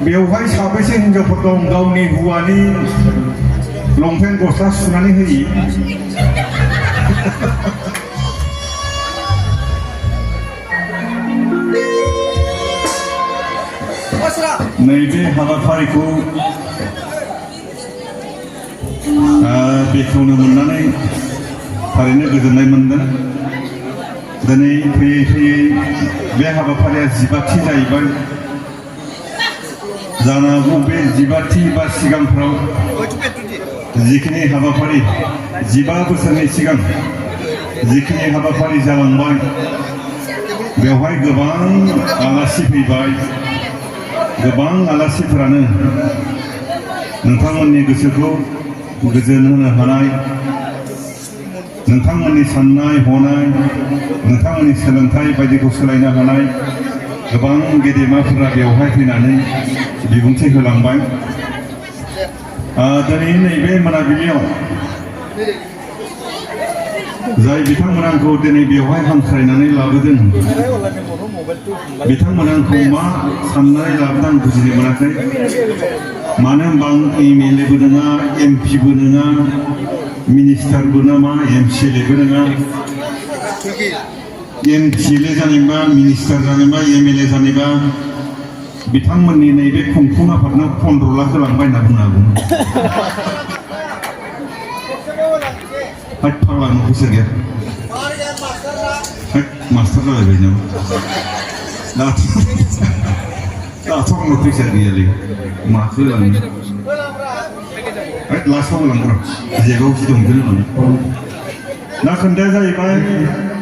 बेवहाय साबैसे हिनजावफोर दं गावनि हौवानि लंपेन्ट गस्ला सुनानै होयि? नैबे हाबाफारिखौ बेखेवनो मोननानै थारैनो गोजोननाय मोनदों। दिनै फैयै फैयै बे हाबाफारिया 15थि जाहैबाय। जानो हागौ बे 15थि बा सिगांफ्राव जिखिनि हाबाफारि 15 बोसोरनि सिगां जिखिनि हाबाफारि जालांबाय बेवहाय गोबां आलासि फैबाय। गोबां आलासिफोरानो नोंथांमोननि गोसोखौ गोजोन होनो हानाय, नोंथांमोननि साननाय हनाय, नोंथांमोननि सोलोंथाइ बायदिखौ सोलायनो हानाय गोबां गेदेमाफोरा बेवहाय फैनानै बिबुंथि होलांबाय। दिनै नैबे मोनाबिलियाव जाय बिथांमोना आंखौ दिनै बेवहाय हांख्रायनानै लाबोदों, बिथांमोना आंखौ मा साननानै लाबोदों आं बुजिनो मोनाखै। मानो होनबा आं एमएलएबो नङा, एमपिबो नङा, मिनिस्टारबो नङा, एमसिएलएबो नङा। एमसिएलए जानोबा, मिनिस्टार जानोबा, एमएलए जानोबा बिथांमोननि नैबे खुंफुं आफादनो 15 लाख होलांबाय होनना बुंनो हागौ। फाग्ला फैसा गैया, मास्टार जालायबाय नामा? दाथ' आंनाव फैसा गैयालै माखौ लांनो। लास्टआव होलांगोन जेगाव जि दं बेखौनो होलांगोन। दा खोन्थाया जाहैबाय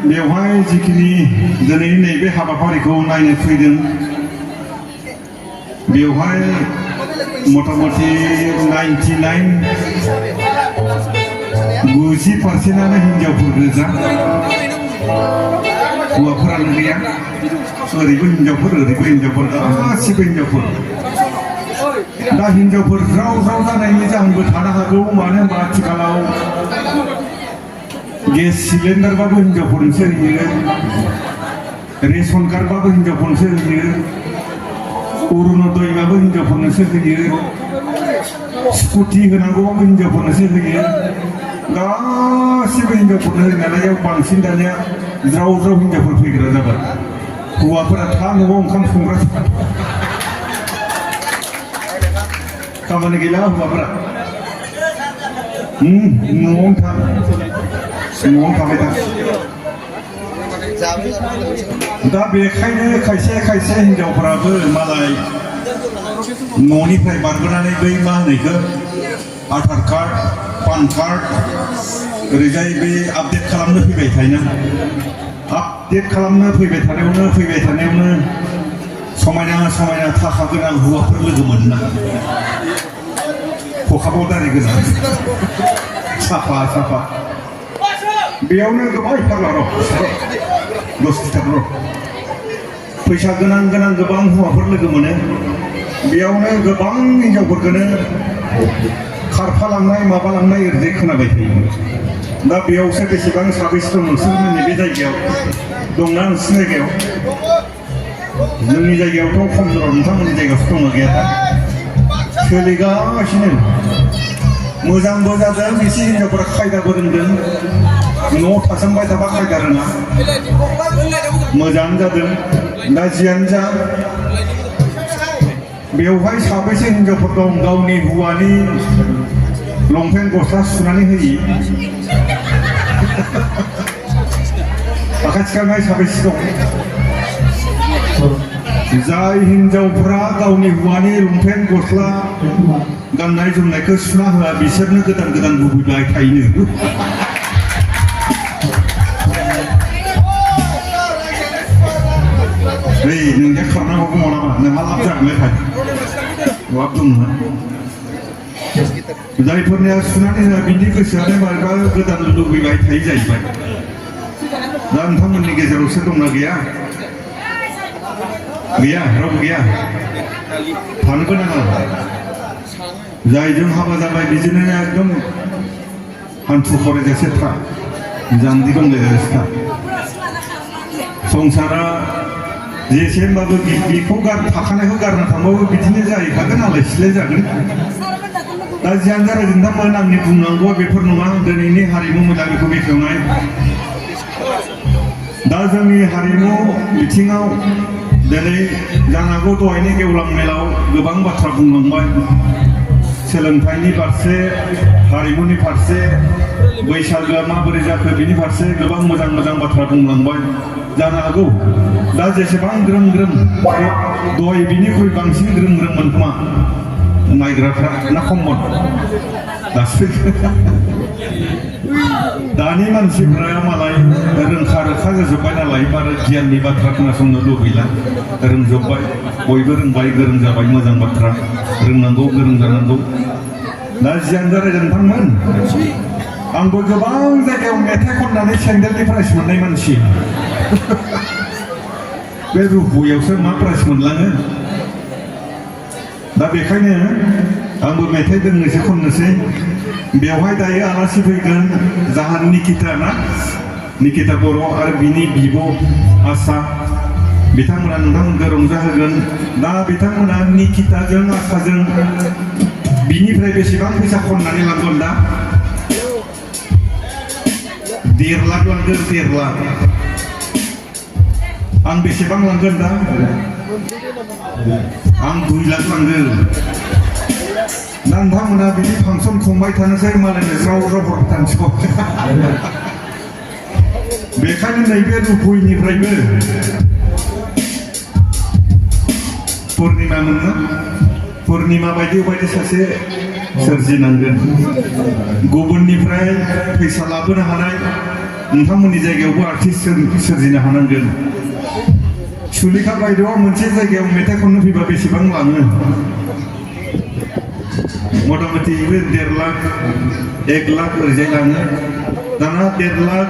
बेवहाय जिखिनि दिनै नैबे हाबाफारिखौ नायनो फैदों बेवहाय मथा मथि 90% हिनजावफोर गोजा, हौवाफोरानो गैया। ओरैबो हिनजावफोर ओरैबो हिनजावफोर, गासिबो हिनजावफोर। दा हिनजावफोर ज्राव ज्राव जानायनि जाहोनबो थानो हागौ। मानो होनबा आथिखालाव गेस सिलिन्डारबाबो हिनजावफोरनोसो होयो, रेशन कार्डबाबो हिनजावफोरनोसो होयो, अरुणोदयबाबो हिनजावफोरनोसो होयो, स्कुटि होनांगौबाबो हिनजावफोरनोसो होयो। गासिबो हिनजावफोरनो होयो नालाय बांसिन दानिया ज्राव ज्राव हिनजावफोर फैग्रा जाबाय। हौवाफोरा था न'आव ओंखाम संग्रा खामानि गैला हौवाफोरा न'आवनो थाबाय था। दा बेखायनो खायसे खायसे हिनजावफोराबो मालाय न'निफ्राय बारबोनानै बै मा होनैखौ आधार कार्ड, पान कार्ड ओरैजाय बे आपडेट खालामनो फैबाय थायोना। आपडेट खालामनो फैबाय थानायावनो समायना समायना थाखा गोनां हौवाफोर लोगो मोनना खखाबाव दारि गोनां साफा साफा बेयावनो गोबां फाग्ला र' 10 खिथाब र' फैसा गोनां गोबां हौवाफोर लोगो मोनो। बेयावनो गोबां हिनजावफोरखौनो खारफालांनाय माबालांनाय ओरैजाय खोनाबाय थायो। दा बेयावसो बेसेबां साबैसे दं नोंसोरनि बे जायगायाव दंना नोंसिनि जायगायाव? जोंनि जायगायावथ' खम दर, नोंथांमोननि जायगायावसो दंना गैया? सोलिगासिनो मोजांबो जादों। एसे हिनजावफोरा खायदाबो रोंदों, न'आव थासोमबाय थाबा खायदा रोङा, मोजां जादों। दा जियानो जा बेवहाय साबैसे हिनजावफोर दं गावनि हौवानि लंपेन्ट गस्ला सुनानै होयि? आखाइ थिखांनाय साबैसे दं? जाय हिनजावफ्रा गावनि हौवानि लंपेन्ट गस्ला गाननाय जोमनायखौ सुना होआ बिसोरनो गोदान गोदान लुबैबाय थायो। नोंनिया खारनांगौ मालाबा नोंहा लाब जागोनलाय लाब दं नोंहा। जायफोरनिया सुनानै होआ बिनि गोसोआनो माबा गोदान लुबैबाय थायो जाहैबाय। दा नोंथांमोननि गेजेरावसो दंना गैया? गैया, रावबो गैया। थानोबो नाङा। जायजों हाबा जाबाय बिदिनो एकदम हान्थु खरायजासे था, जान्जि गंलायजासे था। संसारा जेसेबाबो बेखौ थाखानायखौ गारना थांबाबो बिदिनो जाहैखागोन आलाय सिलाय जागोन दा जियानो जाबाय नोंथांमोन आंनि बुंनांगौआ बेफोर नङा दिनैनि हारिमु मोजांखौ बेखेवनाय दा जोंनि हारिमु बिथिङाव दिनै जानो हागौ दहायनि गेवलां मेलाव गोबां बाथ्रा बुंलांबाय सोलोंथाइनि फारसे हारिमुनि फारसे बैसागोआ माबोरै जाखो बिनि फारसे गोबां मोजां मोजां बाथ्रा बुंलांबाय जानो हागौ दा जेसेबां ग्रोम ग्रोम दहाय बिनिख्रुइ बांसिन ग्रोम ग्रोममोन खोमा नायग्राफ्रा ना खममोन दासो दानि मानसिफ्रा मालाय रोंखा रोखा जाजोब्बाय नालाय बारा गियाननि बाथ्रा खोनासंनो लुबैला रोंजोब्बाय बयबो रोंबाय गोरों जाबाय मोजां बाथ्रा रोंनांगौ गोरों जानांगौ दा जियानो जाबाय नोंथांमोन आंबो गोबां जायगायाव मेथाइ खननानै सेन्देलनि प्राइज मोननाय मानसि बे रुपुयावसो मा प्राइज मोनलाङो दा बेखायनो आंबो मेथाइ दोंनोसै खननोसै बेवहाय दायो आलासि फैगोन जाहा निकिता बर' आरो बिनि बिब' आसा बिथांमोना नोंथांमोनखौ रंजाहोगोन दा बिथांमोना निकिताजों आसाजों बिनिफ्राय बेसेबां फैसा खननानै लांगोन दा 1.5 लाख लांगोन 1.5 लाख आं बेसेबां लांगोन दा आं 2 लाख लांगोन दा नोंथांमोना बिदि फांसन खुंबाय थानोसै मालायनो ज्राव ज्राव हरथानसै बेखायनो नैबे रुपुनिफ्रायबो पुर्णिमा मोनना पुर्णिमा बायदि सासे सोरजिनांगोन गुबुननिफ्राय फैसा लाबोनो हानाय नोंथांमोननि जायगायावबो आर्टिस्ट सोरजिनो हानांगोन सुलेखा बायदेवआ मोनसे जायगायाव मेथाइ खननो फैबा बेसेबां लाङो मटामटि 1.5 लाख 1 लाख ओरैजाय लाङो दाना 1.5 लाख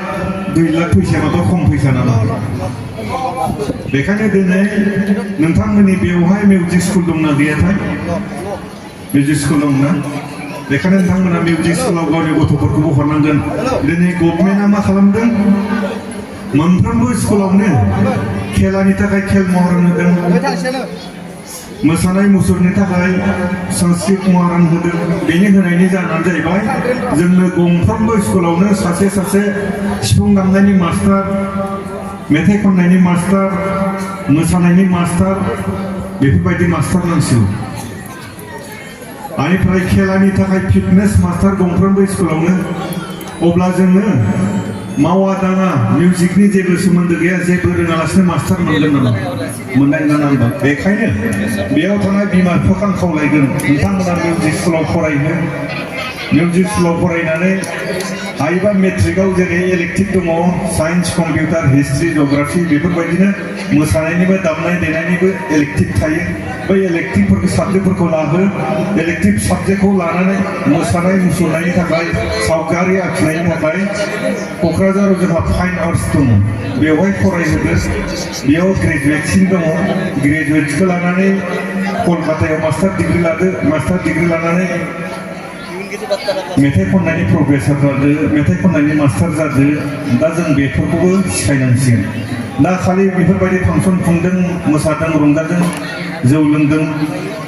2 लाख फैसायाबो खम फैसा नामा बेखायनो दिनै नोंथांमोननि बेवहाय मिउजिक स्कुल दंना गैयाथाय मिउजिक स्कुल दंना बेखायनो नोंथांमोना मिउजिक स्कुलाव गावनि गथ'फोरखौबो हरनांगोन दिनै गभर्नमेन्टआ मा खालामदों मोनफ्रोमबो स्कुलावनो खेलानि थाखाय खेल महरन होदों मोसानाय मुसुरनि थाखाय संस्कृत महरन होदों बेनि होनायनि जाहोनानो जाहैबाय जोंनो गंफ्रोमबो स्कुलावनो सासे सिफुं दामनायनि मास्टार मेथाइ खननायनि मास्टार मोसानायनि मास्टार बेफोरबायदि मास्टार नांसिगौ आनिफ्राय खेलानि थाखाय फिटनेस मास्टार गंफ्रोमबो स्कुलावनो अब्ला जोङो मावा दाङा मिउजिकनि जेबो सोमोन्दो गैया जेबो रोङालासिनो मास्टार मोनगोन नामा मोननाय नङा होनबा बेखायनो बेयाव थानाय बिमा बिफाखौ आं खावलायगोन नोंथांमोना मिउजिक स्कुलाव फरायनो मिउजिक स्कुलाव फरायनानै हायोबा मेट्रिकआव जेरै इलेक्टिभ दङ साइन्स कम्पिउटार हिस्ट्रि जिअग्राफि बेफोरबायदिनो मोसानायनिबो दामनाय देनायनिबो इलेक्टिभ थायो बै इलेक्टिभफोरखौ साबजेक्टफोरखौ लाहो इलेक्टिभ साबजेक्टखौ लानानै मोसानाय मुसुरनायनि थाखाय सावगारि आखिनायनि थाखाय क'क्राझाराव जोंहा फाइन आर्ट्स दङ बेवहाय फरायहोदो बेयाव ग्रेजुवेटसिम दङ ग्रेजुवेटखौ लानानै कलकातायाव मास्टार डिग्री लानानै मेथाइ खननायनि प्रफेसर जादो मेथाइ खननायनि मास्टार जादो दा जों बेफोरखौबो सिखायनांसिगोन दा खालि बेफोरबायदि फांसन खुंदों मोसादों रंजादों जौ लोंदों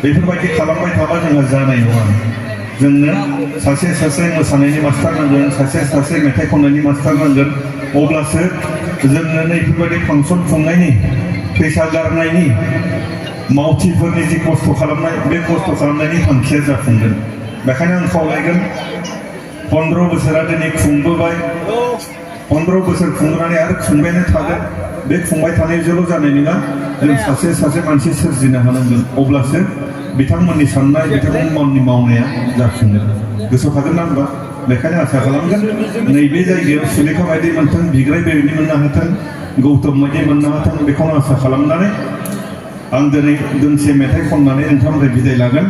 बेफोरबायदि खालामबाय थाबा जोंहा जानाय नङा जोंनो सासे मोसानायनि मास्टार नांगोन सासे मेथाइ खननायनि मास्टार नांगोन अब्लासो जोंनो नैफोरबायदि फांसन खुंनायनि फैसा गारनायनि मावथिफोरनि जि खस्थ' खालामनाय बे खस्थ' खालामनायनि थांखिया जाफुंगोन बेखायनो आं खावलायगोन 15 बोसोरा दिनै खुंबोबाय 15 बोसोर खुंनानै आरो खुंबायानो थागोन बे खुंबाय थानायजोंल' जानाय नङा जों सासे मानसि सोरजिनो हानांगोन अब्लासो बिथांमोननि साननाय बिथांमोननि मावनाया जाफुंगोन गोसोआव थागोन ना होनबा बेखायनो आसा खालामगोन नैबे जायगायाव सुलेखा बायदि मोनथों बिग्राय बायदि मोननो हाथों गौतम बायदि मोननो हाथों बेखौनो आसा खालामनानै आं दिनै दोंसे मेथाइ खननानै नोंथांनिफ्राय बिदाय लागोन